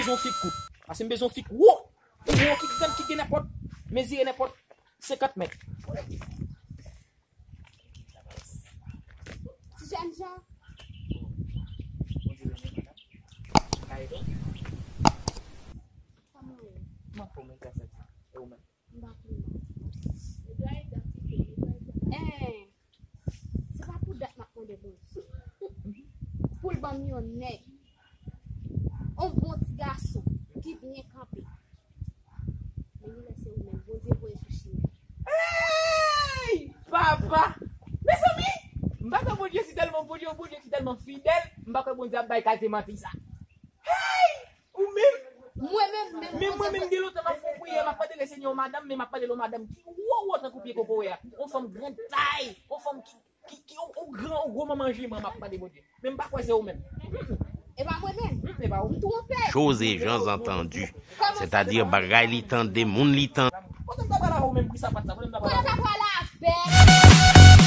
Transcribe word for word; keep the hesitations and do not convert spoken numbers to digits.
Bezwen fi kout. Paske m bezwen fi wo. Fi wo ki gran, ki gen nenpòt, mezire nenpòt senkant mèt. Ti jènjan. Kòman w ye? M anfòm, gras a Dye. E ou menm? M pa pi mal. Èè, se pa pou dat m ap mande Bondye pou l ban m yon nèg, yon bon ti gason ki byen kanpe. Men li lè se ou menm, Bondye voye sou chimen. Hey! Papa! Mezanmi! M pa kwè Bondye si tèlman, Bondye, Bondye si tèlman fidèl, m pa kwè Bondye ap bay kalite manti sa. Hey! Ou menm? Mwen menm, menm, men mwen menm, gen lontan m ap fè priyè, m ap mande Lesenyè yon madanm, men m ap mande l yon madanm ki wo wo tankou pye kokoye a. Yon fanm gran tay, yon fanm ki, ki, ki, yon, yon gran, yon gwo manman jiman m ap mande Bondye. Men m pa kwè se ou menm. Mm, mm. E pa mwen menm. Mm, e pa ou. M twonpe. Choses et gens entendus. Kòman sa? C'est-à-dire bagay li tande, moun li tande. Kote m ta pral avè ou menm pri sapat sa? Kote m ta pral avè ou? Kote m ta pral avè?